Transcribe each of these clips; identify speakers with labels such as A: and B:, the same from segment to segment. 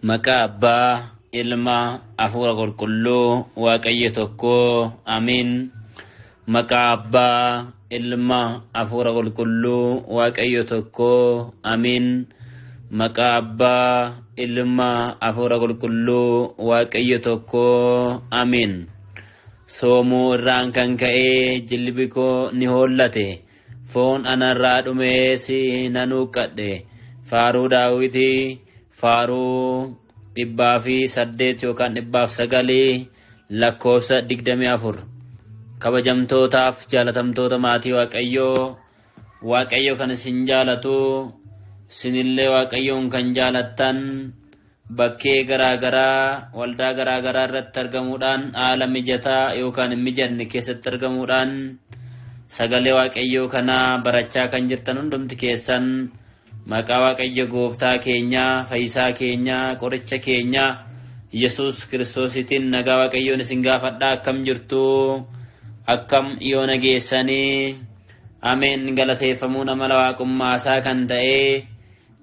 A: Maqaa Abbaa, Ilma, Hafuura Qulqulluu, Waaqayyo tokkoo, Amiin. Maqaa Abbaa, Ilma, Hafuura Qulqulluu, Waaqayyo tokkoo, Amiin. Maqaa Abbaa, Ilma, Hafuura Qulqulluu, Waaqayyo tokkoo, Amiin. Soomuu irraan kan ka'e jilbi koo ni hollate, foon anarraa dhumees nan huuqqadhe. Faaruu Daawitii, faaruu 108 yookaan 109 lakkoofsa 24. Kabajamtootaaf jaalatamtoota maatii Waaqayyoo, Waaqayyo kan isin jaalatu, isinillee Waaqayyoon kan jaalattan, bakkee garaa garaa waldaa garaa garaa irratti argamuudhaan haala mijataa yookaan hin mijanne keessatti argamuudhaan sagalee Waaqayyoo kanaa barachaa kan jirtan hundumti keessan maqaa Waaqayyo gooftaa keenyaa, fayyisaa keenyaa, qoricha keenyaa Yesuus Kiristoositiin nagaa Waaqayyoon isin gaafadhaa. Akkam jirtu? Akkam yoo nageessanii? Ameen. Galateeffamuun amala waaqummaasaa kan ta'e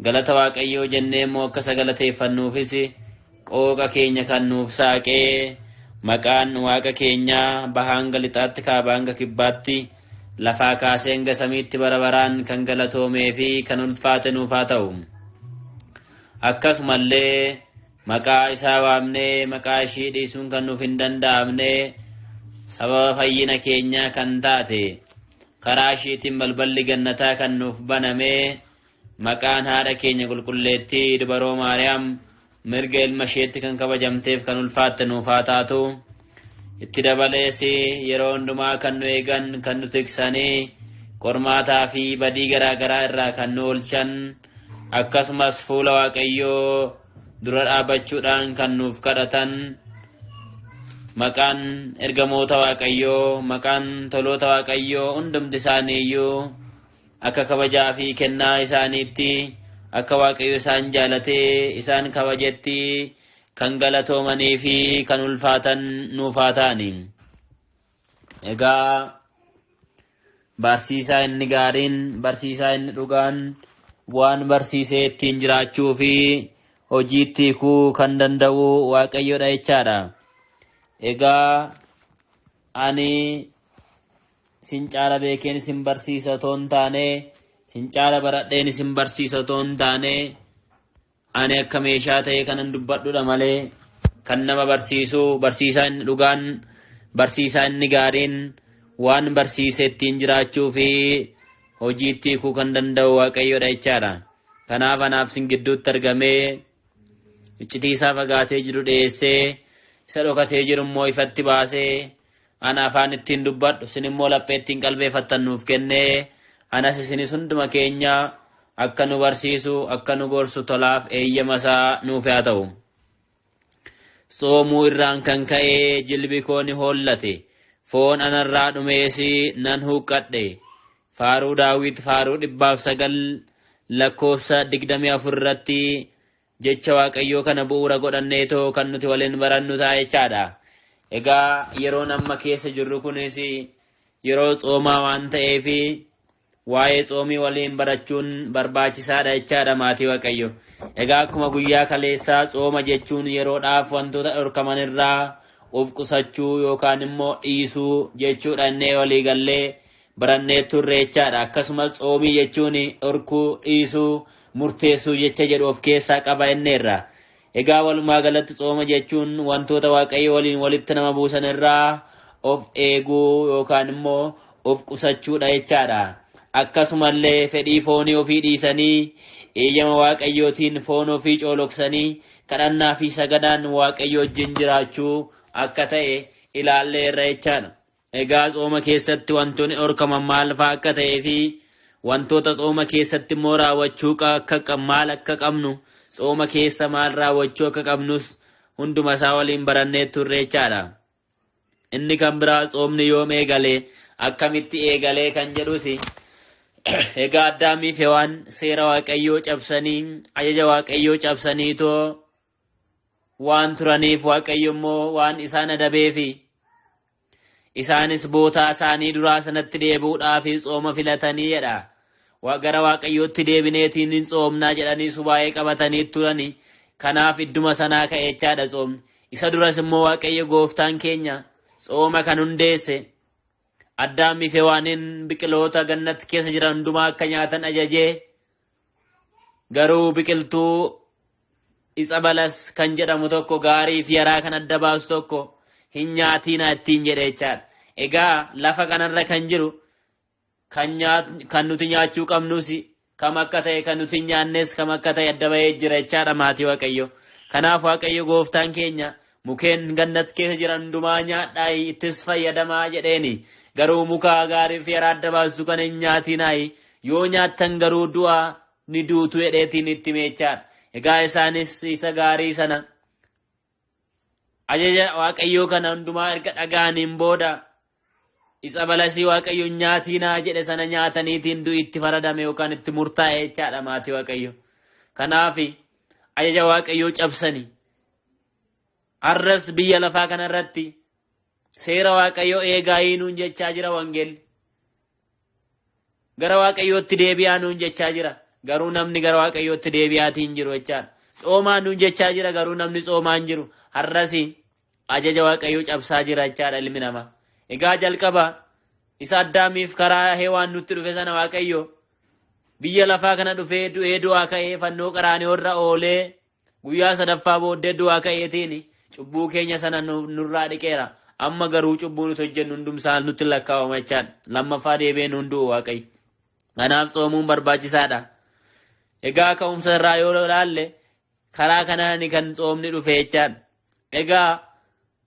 A: galata Waaqayyoo jennee immoo akka isa galateeffannuufis qooqa keenya kan nuuf saaqee maqaan Waaqa keenyaa bahaa hanga lixaatti, kaabaa hanga kibbaatti, lafaa kaasee hanga samiitti bara baraan kan galatoomee fi kan ulfaate nuuf haa ta'u. Akkasumallee maqaa isaa waamnee maqaa ishii dhiisuun kan nuuf hin danda'amne sababa fayyina keenyaa kan taate karaa ishiitiin balballi gannataa kan nuuf baname maqaan haadha keenya qulqulleettii dubaroo Maariyaam mirga ilma isheetti kan kabajamteef kan ulfaatte nuuf haa taatu. Itti dabalees yeroo hundumaa kan nu eegan, kan nu tiksanii, qormaataa fi badii garaa garaa irraa kan nu oolchan, akkasumas fuula Waaqayyoo dura dhaabachuudhaan kan nuuf kadhatan, maqaan ergamoota Waaqayyoo, maqaan toloota Waaqayyoo hundumti isaanii iyyuu akka kabajaa fi kennaa isaaniitti, akka Waaqayyo isaan jaalatee isaan kabajetti kan galatoomanii fi kan ulfaatan nuuf haa ta'ani. Egaa barsiisaa inni gaariin, barsiisaa inni dhugaan waan barsiisee ittiin jiraachuu fi hojiitti hiikuu kan danda'u Waaqayyoodha jechaadha. Egaa ani sin caala beekeen isin barsiisa otoo hin taane, sin caala baradheen isin barsiisa otoo hin taane, ani akka meeshaa ta'ee kanan dubbadhudha malee kan nama barsiisu barsiisaa inni dhugaan, barsiisaa inni gaariin waan barsiise ittiin jiraachuu fi hojiitti hiikuu kan danda'u Waaqayyoodha jechaadha. Kanaaf anaaf sin gidduutti argamee iccitii isaa fagaatee jiru dhiyeessee isa dhokatee jiru immoo ifatti baasee ana afaan ittiin dubbadhu isin immoo laphee ittiin qalbeeffattan nuuf kennee anas isinis hunduma keenya akka nu barsiisu akka nu gorsu tolaaf eeyyama isaa nuuf haa ta'u. Soomuu irraan kan ka'e jilbi koo ni hollate, foon anarraa dhumees nan huuqqadhe. Faaruu Daawit faaruu 109 lakkoofsa 24 irratti jecha Waaqayyoo kana bu'uura godhanneetoo kan nuti waliin barannu ta'a jechaadha. Egaa yeroon amma keessa jirru kunis yeroo tsoomaa waan ta'eef waa'ee tsoomii waliin barachuun barbaachisaadha jechaadha maatii Waaqayyo. Egaa akkuma guyyaa kaleessaa tsooma jechuun yeroodhaaf wantoota dhorkaman irraa of qusachuu yookaan immoo dhiisuu jechuudha innee walii gallee barannee turre jechaadha. Akkasumas tsoomii jechuun dhorkuu, dhiisuu, murteessuu jecha jedhu of keessaa qaba inneerra. Egaa walumaa galatti tsooma jechuun wantoota Waaqayyo waliin walitti nama buusan irraa of eeguu yookaan immoo of qusachuudha jechaadha. Akkasumallee fedhii foonii ofii dhiisanii eeyyama Waaqayyootiin foon ofii cooloksanii kadhannaa fi sagadaan Waaqayyo wajjin jiraachuu akka ta'e ilaalleerra jechaadha. Egaa tsooma keessatti wantoonni dhorkaman maal fa'aa akka ta'ee fi wantoota tsooma keessatti immoo raawwachuu akka maal akka qabnu tsooma keessa maal raawwachuu akka qabnus hunduma isaa waliin barannee turre jechaadha. Inni kan biraa tsoomni yoom eegale akkamitti eegalee kan jedhusi. Egaa Addaamii fi Hewaan seera Waaqayyoo cabsanii ajaja Waaqayyoo cabsaniitoo waan turaniif Waaqayyo immoo waan isaan adabeefi isaanis bootaa isaanii duraa sanatti deebi'uudhaaf tsooma filatanii jedha. Gara Waaqayyootti deebineetiin hin tsoomnaa jedhanii subaa'ee qabatanii turani. Kanaaf idduma sanaa ka'e jechaadha tsoomni. Isa duras immoo Waaqayyo gooftaan keenya tsooma kan hundeesse Addaamii fi Hewaaniin biqiloota gannat keessa jiran hundumaa akka nyaatan ajajee garuu biqiltuu itsa balas kan jedhamu tokko gaarii fi yaraa kan adda baasu tokko hin nyaatiinaa ittiin jedhe jechaadha. Egaa lafa kanarra kan jiru kan nuti nyaachuu qabnus kam akka ta'e kan nuti hin nyaannes kam akka ta'e adda bahee jira jechaadha maatii Waaqayyo. Kanaaf Waaqayyo gooftaan keenya mukeen gannat keessa jiran hundumaa nyaadhaa ittis fayyadamaa jedheeni. Garuu muka gaarii fi yaraa adda baasu kan hin nyaatinaa yoo nyaattan garuu du'aa ni duutu jedheetiin itti hime jechaadha. Egaa isaanis isa gaarii sana ajaja Waaqayyoo kana hundumaa erga dhaga'aniin booda isa balasii Waaqayyo hin nyaatinaa jedhe sana nyaataniitiin du'i itti faradame yookaan itti murtaa'e jechaadha maatii Waaqayyo. Kanaaf ajaja Waaqayyoo cabsani. Har'as biyya lafaa kanarratti seera Waaqayyoo eegaa nuun jechaa jira wangeelli. Gara Waaqayyootti deebi'aa nuun jechaa jira. Garuu namni gara Waaqayyootti deebi'aatii hin jiru jechaadha. Tsoomaa nuun jechaa jira garuu namni tsoomaa hin jiru. Har'as ajaja Waaqayyoo cabsaa jira jechaadha ilmi namaa. Egaa jalqaba isa Addaamiif karaa Hewaan nutti dhufe sana Waaqayyo biyya lafaa kana dhufee du'ee du'aa ka'ee fannoo qaraaniyoorra oolee guyyaa sadaffaa booddee du'aa ka'eetiin cubbuu keenya sana nurraa dhiqeera. Amma garuu cubbuu nuti hojjennu hundumsaa nutti lakkaawama jechaadha. Lammaffaa deebi'ee nuun du'u Waaqayyo. Kanaaf tsoomuun barbaachisaadha. Egaa ka'umsa irraa yoo ilaalle karaa kanaan kan tsoomni dhufe jechaadha. Egaa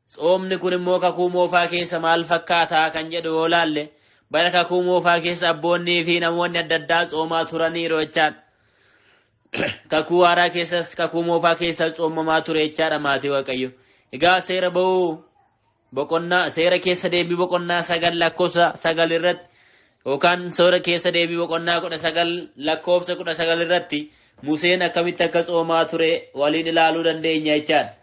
A: tsoomni kun immoo kakuu moofaa keessa maal fakkaataa kan jedhu yoo ilaalle bara kakuu moofaa keessa abboonnii fi namoonni adda addaa tsoomaa turaniiru jechaadha. Kakuu haaraa keessas kakuu moofaa keessas tsoomamaa ture jechaadha maatii Waaqayyo. Egaa seera ba'uu boqonnaa seera keessa deebii boqonnaa 9 lakkoofsa 9 irratti yookaan seera keessa deebii boqonnaa 19 lakkoofsa 19 irratti Museen akkamitti akka tsoomaa ture waliin ilaaluu dandeenya jechaadha.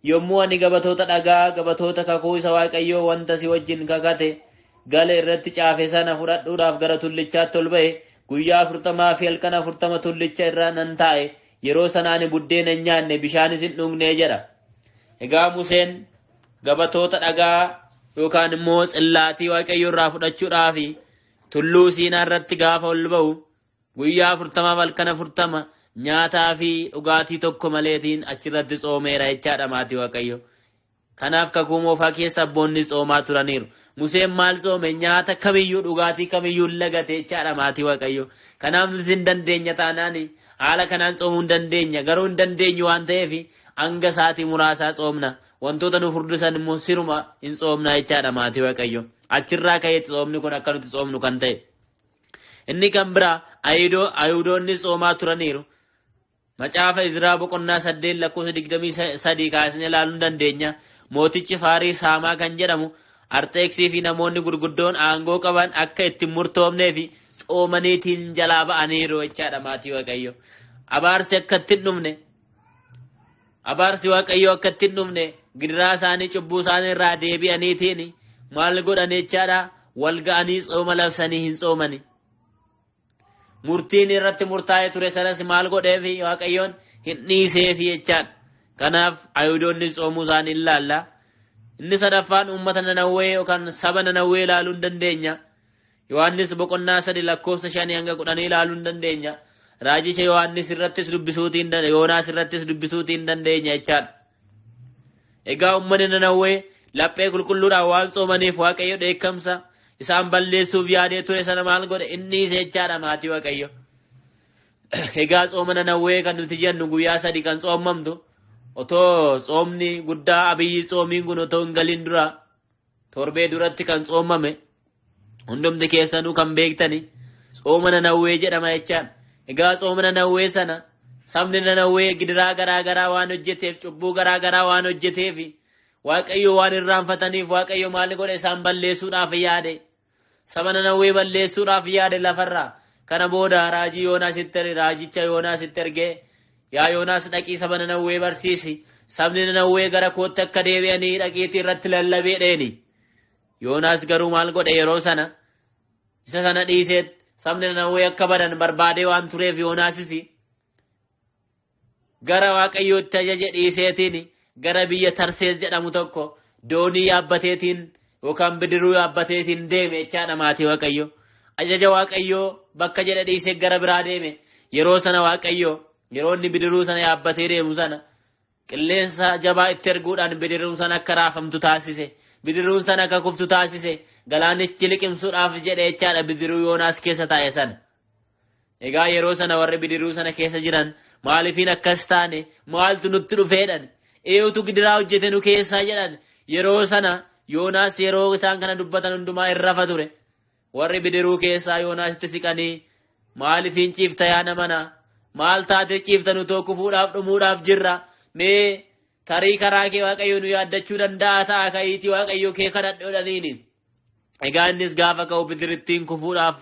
A: Yommuu ani gabatoota dhagaa gabatoota kakuu isa Waaqayyoo wanta si wajjin kakate gale irratti caafe sana fudhadhuudhaaf gara tullichaatti ol ba'e guyyaa 40 fi halkan 40 tullicha irra nan taa'e yeroo sana ani buddeena hin nyaanne bishaanis hin dhugne jedha. Egaa Museen gabatoota dhagaa yookaan immoo tsillaatii Waaqayyoo irraa fudhachuudhaaf tulluu Siinaa irratti gaafa ol ba'u guyyaa 40 halkan 40 nyaataa fi dhugaatii tokko maleetiin achirratti tsoomeera jechaadha maatii Waaqayyo. Kanaaf kakuu moofaa keessa abboonni tsoomaa turaniiru. Museen maal tsoome? Nyaata kamiyyuu dhugaatii kamiyyuu lagate jechaadha maatii Waaqayyo. Kanaaf nuti hin dandeenya taanaan haala kanaan tsoomuu hin dandeenya. Garuu hin dandeenyu waan ta'eef hanga sa'aatii muraasaa tsoomna. Wantoota nu furdisan immoo siruma hin tsoomna jechaadha maatii Waaqayyo. Achirraa ka'eetti tsoomni kun akka nuti tsoomnu kan ta'e. Inni kan biraa Ayihudoonni tsoomaa turaniiru. Macaafa Izraa boqonnaa 8 lakkoofsa 23 kaasnee ilaaluu dandeenya. Mootichi Faaris Haamaa kan jedhamu Arxeeksii fi namoonni gurguddoon aangoo qaban akka itti murtoofnee fi tsoomaniitiin jalaa ba'aniiru jechaadha maatii Waaqayyo. Abaarsi akka itti hin dhufne, abaarsi Waaqayyo akka itti hin dhufne gidiraa isaanii cubbuu isaanii irraa deebi'aniitiin maal godhan jechaadha wal ga'anii tsooma labsanii hin tsoomani. Murtiin irratti murtaa'ee ture sanas maal godheef Waaqayyoon hin dhiiseef jechaadha. Kanaaf Ayihudoonni tsoomuu isaanii ilaalla. Inni sadaffaan uummata Nanawwee yookaan saba Nanawwee ilaaluu hin dandeenya. Yohaannis boqonnaa 3 lakkoofsa 5 hanga 10 ilaaluu hin dandeenya. Raajicha Yohaannis irrattis dubbisuutiin Yoonaas irrattis dubbisuutiin hin dandeenya jechaadha. Egaa uummanni Nanawwee laphee qulqulluudhaan waan tsoomaniif Waaqayyo dheekkamsa isaan balleessuuf yaadee ture sana maal godhe inni dhiise jechaadha maatii Waaqayyo. Egaa tsooma Nanawwee kan nuti jennu guyyaa 3 kan tsoomamtu otoo tsoomni guddaa abiyyi tsoomiin kun otoo hin galin dura torbee duratti kan tsoomame hundumti keessanuu kan beektani tsooma Nanawwee jedhama jechaan. Egaa tsooma Nanawwee sana sabni Nanawwee gidiraa garaa garaa waan hojjeteef cubbuu garaa garaa waan hojjeteef Waaqayyo waan irraanfataniif Waaqayyo maal godhe isaan balleessuudhaaf yaade. Saba Nanawwee balleessuudhaaf yaade lafarraa. Kana booda raajii Yoonaasitti raajicha Yoonaasitti ergee yaa Yoonaas dhaqii saba Nanawwee barsiisi. Sabni Nanawwee gara kootti akka deebi'anii dhaqiitii irratti lallabee dheeni. Yoonaas garuu maal godhe yeroo sana isa sana dhiiseet sabni Nanawwee akka badan barbaadee waan tureef Yoonaasis Gara Waaqayyootti ajaje dhiiseetiin gara biyya Tarsees jedhamu tokko doonii yaabbateetiin yookaan bidiruu yaabbateetiin deeme jechaadha maatii Waaqayyoo. Ajaja Waaqayyoo bakka jedhe dhiisee gara biraa deeme. Yeroo sana Waaqayyoo yeroo inni bidiruu sana yaabbatee deemu sana qilleensa jabaa itti erguudhaan bidiruun sana akka raafamtu taasise. Bidiruun sana akka kuftu taasise. Galaanichi liqimsuudhaaf jedhe jechaadha bidiruu Yoonaas keessa taa'e sana. Egaa yeroo sana warri bidiruu sana keessa jiran maaliifiin akkas taane maaltu nutti dhufeedhan eenyutu gidiraa hojjete nu keessaa jedhan. Yeroo sana Yoonaas yeroo isaan kana dubbatan hundumaa hin rafa ture. Warri bidiruu keessaa Yoonaasitti siqanii maaliifiin ciifta yaa namana maal taate ciifta nu too kufuudhaaf dhumuudhaaf jirra mee tarii karaa kee Waaqayyo nu yaaddachuu danda'a ta'a ka'iitii Waaqayyo kee kadhadhu jedhaniini. Egaa innis gaafa ka'u bidirittiin kufuudhaaf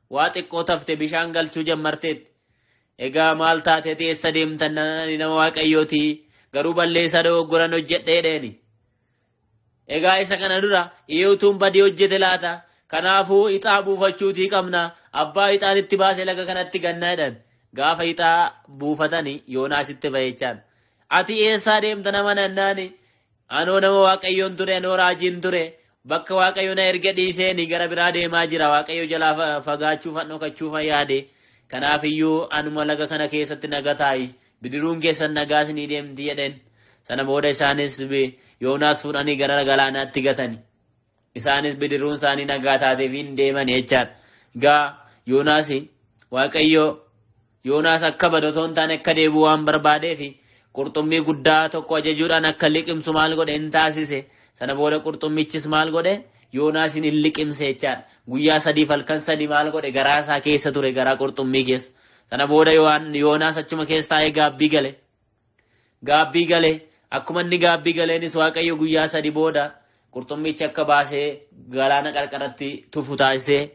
A: waa xiqqoo tafte bishaan galchuu jammarteetti. Egaa maal taate eessa deemtan ani nama Waaqayyooti garuu balleessaa dogoggoran hojjedhee dheeni. Egaa isa kana dura iyootuun badii hojjete laata kanaafuu ixaa buufachuutii qabna abbaa ixaan itti baase laga kanatti gannaa jedhan. Gaafa ixaa buufatani Yoonaasitti ba'e jechaan. Ati eessaa deemta nama nannaani anoo nama Waaqayyoon ture anoo raajiin ture bakka Waaqayyo na erga dhiiseeni gara biraa deemaa jira Waaqayyo jalaa fagaachuufan dhokachuufan yaade kanaafiyyuu anuma laga kana keessatti naga taa'i bidiruun keessan nagaas ni deemti jedheen. Sana booda isaanis Yoonaas fuudhanii gara galaanaatti gatani. Isaanis bidiruun isaanii nagaa taateef hin deeman jechaadha. Egaa Yoonaas Waaqayyo Yoonaas akka badu otoo hin taane akka deebi'u waan barbaadeef qurxummii guddaa tokko ajajuudhaan akka liqimsu maal godhe hin taasise. Sana booda qurxummichis maal godhe Yoonaasin hin liqimse jechaadha. Guyyaa sadiif halkan sadi maal godhe garaa isaa keessa ture garaa qurxummii keessa. Sana booda Yoonaas achuma keessa taa'ee gaabbii gale. Gaabbii gale akkuma inni gaabbii galeenis Waaqayyo guyyaa sadi booda qurxummichi akka baasee galaana qarqaratti tufu taasisee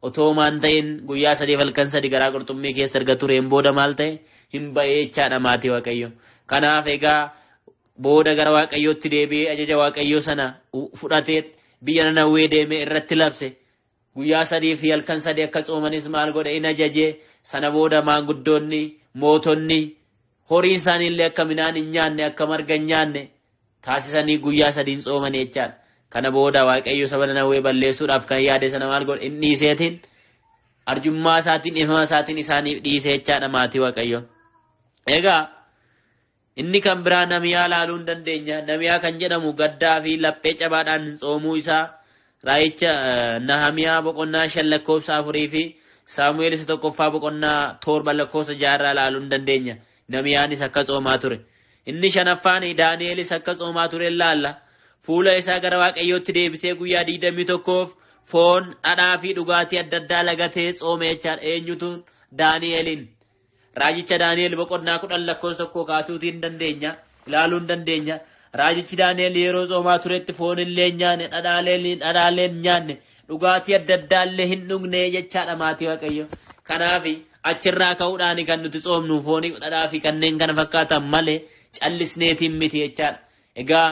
A: otoo maan ta'in guyyaa sadiif halkan sadi garaa qurxummii keessa erga tureen booda maal ta'e hin ba'ee jechaadha maatii Waaqayyo. Kanaaf egaa booda gara Waaqayyootti deebi'ee ajaja Waaqayyoo sana fudhatee biyya Nanawwee deemee irratti labse. Guyyaa sadii fi halkan sadi akka tsoomanis maal godhe in ajaje. Sana booda maanguddoonni mootonni horiin isaanii illee akka midhaan hin nyaanne akka marga hin nyaanne taasisanii guyyaa sadiin tsoomanii jechaadha. Kana booda Waaqayyo saba Nanawwee balleessuudhaaf kan yaade sana maal godhe hin dhiiseetiin arjummaa isaatiin dhiifama isaatiin isaaniif dhiise jechaadha maatii Waaqayyo. Egaa inni kan biraa Namiyaa laaluu hin dandeenya. Namiyaa kan jedhamu gaddaa fi laphee cabaadhaan tsoomuu isaa raayicha Nahamiyaa boqonnaa 5 lakkoofsa 4 fi Saamu'eel isa tokkoffaa boqonnaa 7 lakkoofsa 6 irraa laaluu hin dandeenya. Namiyaanis akka tsoomaa ture. Inni shanaffaan Daani'eelis akka tsoomaa ture ilaalla. Fuula isaa gara Waaqayyootti deebisee guyyaa 21f foon, dhadhaa fi dhugaatii adda addaa lagatee tsoome jechaadha. Eenyutu Daani'eeliin? Raajicha Daani'eel boqonnaa 10 lakkoofsa 1 kaasuutii hin dandeenya. Ilaaluu hin dandeenya. Raajichi Daani'eel yeroo tsoomaa turetti foon illee hin nyaanne, dhadhaalee hin nyaanne, dhugaatii adda addaa illee hin dhugne jechaadha maatii Waaqayyo. Kanaaf achirraa ka'uudhaan kan nuti tsoomnu foonii dhadhaa fi kanneen kana fakkaatan malee callisneetiin miti jechaadha. Egaa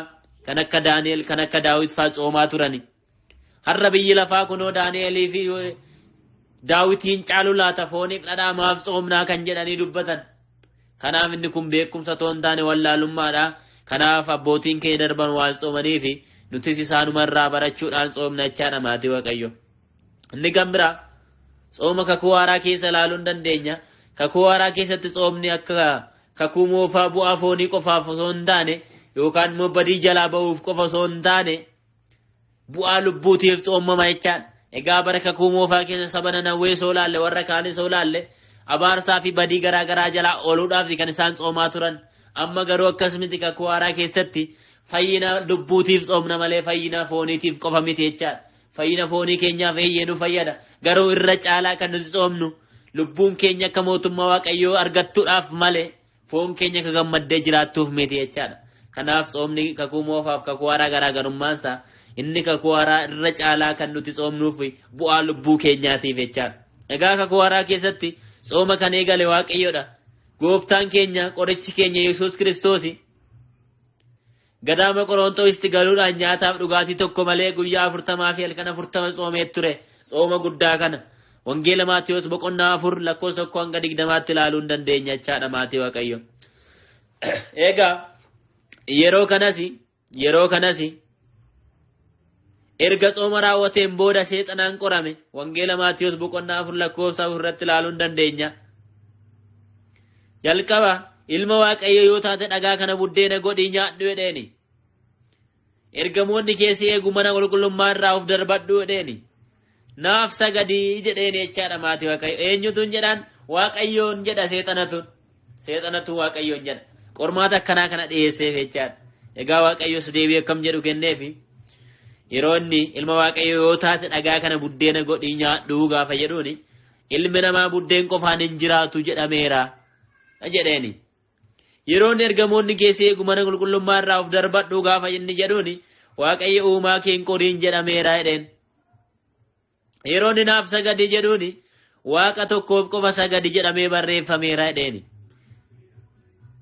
A: kan akka Daani'eel kan akka Daawit fa'aa tsoomaa turani. Har'a biyyi lafaa kunoo Daani'eelii fi Daawitiin caalu laata fooniif dhadhaa maaf tsoomnaa kan jedhanii dubbatan. Kanaaf inni kun beekumsa otoo hin taane wallaalummaadha. Kanaaf abbootiin keenya darban waan tsoomaniif nutis isaanumarraa barachuudhaan tsoomna jechaadha maatii Waaqayyo. Inni kan biraa tsooma kakuu haaraa keessa ilaaluu hin dandeenya. Kakuu haaraa keessatti tsoomni akka kakuu moofaa bu'aa foonii qofaaf osoo hin taane yookaan immoo badii jalaa ba'uuf qofa osoo hin taane bu'aa lubbuutiif tsoommama jechaadha. Egaa bara kakuu moofaa keessa saba Nanawwee soo laalle warra kaanis soo laalle abaarsaa fi badii garaa garaa jalaa ooluudhaaf kan isaan tsoomaa turan. Amma garuu akkas miti kakuu haaraa keessatti fayyina lubbuutiif tsoomna malee fayyina fooniitiif qofa miti jechaadha. Fayyina foonii keenyaaf eeyyee nu fayyada. Garuu irra caalaa kan nuti tsoomnu lubbuun keenya akka mootummaa Waaqayyoo argattuudhaaf malee foon keenya akka gammaddee jiraattuuf miti jechaadha. Kanaaf tsoomni kakuu moofaaf kakuu haaraa garaagarummaan isaa inni kakuu haaraa irra caalaa kan nuti tsoomnuuf bu'aa lubbuu keenyaatiif jechaadha. Egaa kakuu haaraa keessatti tsooma kan eegale Waaqayyoodha. Gooftaan keenya qorichi keenya Yesuus Kiristoosi gadaama Qorontoositti galuudhaan nyaataaf dhugaatii tokko malee guyyaa 40 fi halkan 40 tsoomee ture. Tsooma guddaa kana Wangeela Maatiyos boqonnaa 4 lakkoofsa 1 hanga 20tti ilaaluu hin dandeenya jechaadha maatii Waaqayyo. Egaa yeroo kanas erga tsooma raawwateen booda seexanaan qorame. Wangeela Maatiyos boqonnaa 4 lakkoofsa 4 irratti ilaaluu hin dandeenya. Jalqaba ilma Waaqayyo yoo taate dhagaa kana buddeena godhii nyaadhu jedheeni. Ergamoonni keessi eegu, mana qulqullummaa irraa of darbadhu jedheeni. Naaf sagadii jedheen jechaadha, maatii Waaqayyo. Eenyutuun jedhaan? Waaqayyoon jedha seexanatuun. Seexanatu Waaqayyoon jedha. Qormaata akkanaa kana dhiyeesseef jechaadha. Egaa Waaqayyos deebii akkam jedhu kenneefi? Yeroo inni ilma Waaqayyo yoo taate dhagaa kana buddeena godhii nyaadhu gaafa jedhuuni, ilmi namaa buddeen qofaan hin jiraatu jedhameera jedheeni. Yeroo inni ergamoonni keessi eegu, mana qulqullummaa irraa of darbadhu gaafa inni jedhuuni, Waaqayyo uumaa kee hin qoriin jedhameera jedheen. Yeroo inni naaf sagadi jedhuuni, Waaqa tokkoof qofa sagadi jedhamee barreeffameera jedheeni.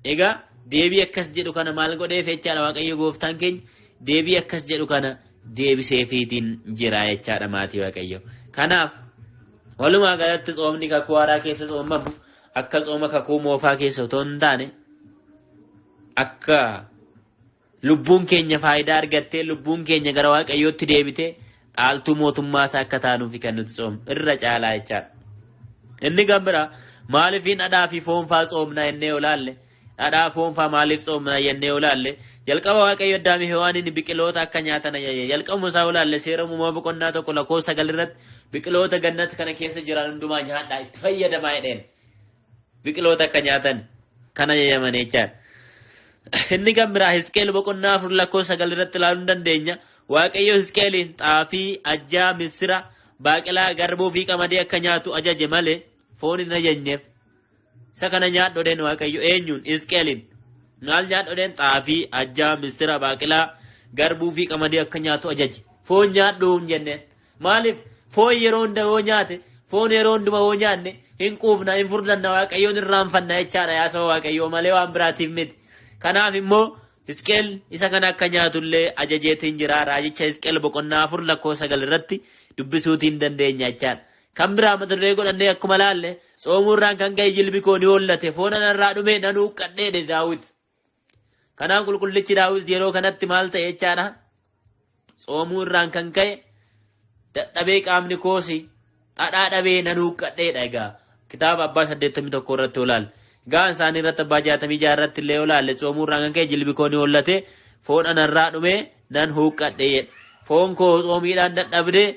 A: Egaa deebii akkas jedhu kana maal godheef jechaadha? Waaqayyo gooftaan keenya deebii akkas jedhu kana deebiseefiitiin jira jechaadha, maatii Waaqayyo. Kanaaf walumaa galatti tsoomni kakuu haaraa keessa tsoomamu akka tsooma kakuu moofaa keessa otoo hin taane, akka lubbuun keenya faayidaa argattee, lubbuun keenya gara Waaqayyootti deebitee dhaaltuu mootummaa isaa akka taanuufi kan nuti tsoomnu irra caalaa jechaadha. Inni kan biraa maaliifin dhadhaa fi foonfaa tsoomna jennee olaalle, dhadhaa foonfaa maaliif tsoomna jennee olaalle, jalqaba Waaqayyo Addaamii Hewaaniin biqiloota akka nyaatan ajaje. Jalqabuma isaa olaalle, seera uumamaa boqonnaa 1 lakkoofsa 9 irratti, biqiloota gannat kana keessa jiran hundumaa nyaadhaa, itti fayyadamaa jedheen. Biqiloota akka nyaatan kan ajajaman jechaadha. Inni kan biraa Hisqeel boqonnaa 4 lakkoofsa 9 irratti ilaaluu ni dandeenya. Waaqayyo Hisqeeliin xaafii, ajjaa, misira, baaqelaa, garbuu fi qamadii akka nyaatu ajaje malee foon hin ajajneef. Isa kana nyaadhu jedheen Waaqayyo eenyuun? Hisqeeliin. Maal nyaadhu jedheen? Xaafii, ajjaa, misira, baaqelaa, garbuu fi qamadii akka nyaatu ajaje. Foon nyaadhu hin jenneen. Maaliif? Foon yeroo hunda yoo nyaate, foon yeroo hunduma yoo nyaanne hin quufna, hin furdanna, Waaqayyoon irraanfanna jechaadha, yaa saba Waaqayyoo, malee waan biraatiif miti. Kanaaf immoo Hisqeel isa kana akka nyaatullee ajajeetiin jira. Raajicha Hisqeel boqonnaa 4 lakkoofsa 9 irratti dubbisuutiin dandeenya jechaadha. Kan biraa mata duree godhannee akkuma laalle, tsoomuurraan kan ka'e jilbi koo ni hollate, foon anarraa dhume nan huuqqadhee jedhe Daawit. Kanaaf qulqullichi Daawit yeroo kanatti maal ta'e jechaadha? Tsoomuu irraan kan ka'e dadhabee, qaamni koosi dhadhaa dhabee nan huuqqadheedha. Egaa kitaaba abbaa 81 irratti olaalle. Gaan isaanii irratti abbaa 66 irratti illee olaalle, tsoomuu irraan kan ka'e jilbi koo ni hollate, foon anarraa dhume nan huuqqadhe jedha. Foon koo tsoomiidhaan dadhabdee,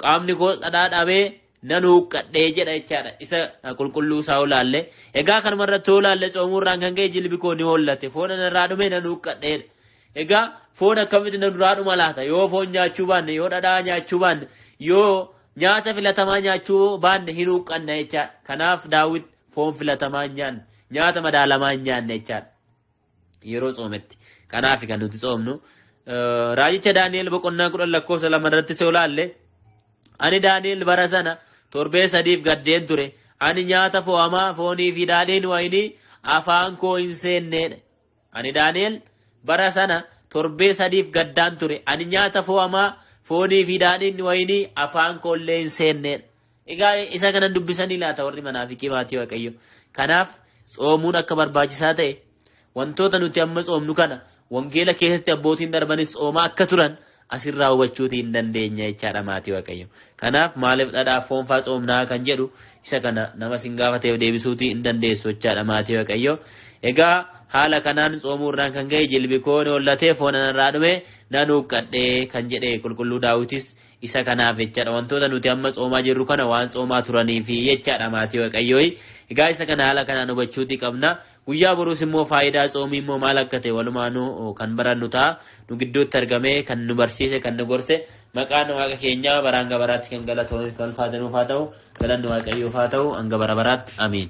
A: qaamni koo dhadhaa dhabee nan huuqqadhee jedha jechaadha. Isa qulqulluu isaa olaalle. Egaa kanuma irratti olaalle, tsoomuu irraan kan ka'e jilbi koo ni hollate, foon anarraa dhume nan huuqqadheedha. Egaa foon akkamitti na duraa dhuma laata? Yoo foon nyaachuu baanne, yoo dhadhaa nyaachuu baanne, yoo nyaata filatamaa nyaachuu baanne hin huuqqanna jechaadha. Kanaaf Daawit foon filatamaa hin nyaanne, nyaata madaalamaa hin nyaanne jechaadha yeroo tsoometti. Kanaaf kan nuti tsoomnu. Raajicha Daani'el boqonnaa 10 lakkoofsa 2 irratti yoo laalle, ani Daani'el bara sana torbee sadiif gaddeen ture. Ani nyaata fo'amaa foonii fi daadhiin wayinii afaan koo hin seenneedha. Ani Daani'el bara sana torbee sadiif gaddaan ture. Ani nyaata fo'amaa foonii fi daadhiin wayinii afaan koo illee hin seenneedha. Egaa isa kanan dubbisanii laata warri manaafiqii, maatii Waaqayyo? Kanaaf tsoomuun akka barbaachisaa ta'e, wantoota nuti amma tsoomnu kana wangeela keessatti abbootiin darbanis tsoomaa akka turan asirraa hubachuutii hin dandeenya jechaadha, maatii Waaqayyo. Kanaaf maaliif dhadhaa foonfaa tsoomnaa kan jedhu isa kana nama sin gaafateef deebisuutii hin dandeessu jechaadha, maatii Waaqayyo. Egaa haala kanaan tsoomuu irraan kan ka'e jilbi koo hollatee, foon anarraa dhume nan huuqqadhee kan jedhe qulqulluu Daawitis isa kanaaf jechaadha. Wantoota nuti amma tsoomaa jirru kana waan tsoomaa turaniifi jechaadha, maatii Waaqayyoo. Egaa isa kana haala kanaan hubachuutii qabna. Guyyaa boruus immoo faayidaa tsoomii immoo maal akka ta'e walumaanuu kan barannu ta'a. Nu gidduutti argamee kan nu barsiise, kan nu gorse, maqaan Waaqa keenyaa baraan gabaraatti kan galatoomeef kan ulfaatanuuf haa ta'u. Galanni Waaqayyoof haa ta'u hanga bara baraatti. Amiin.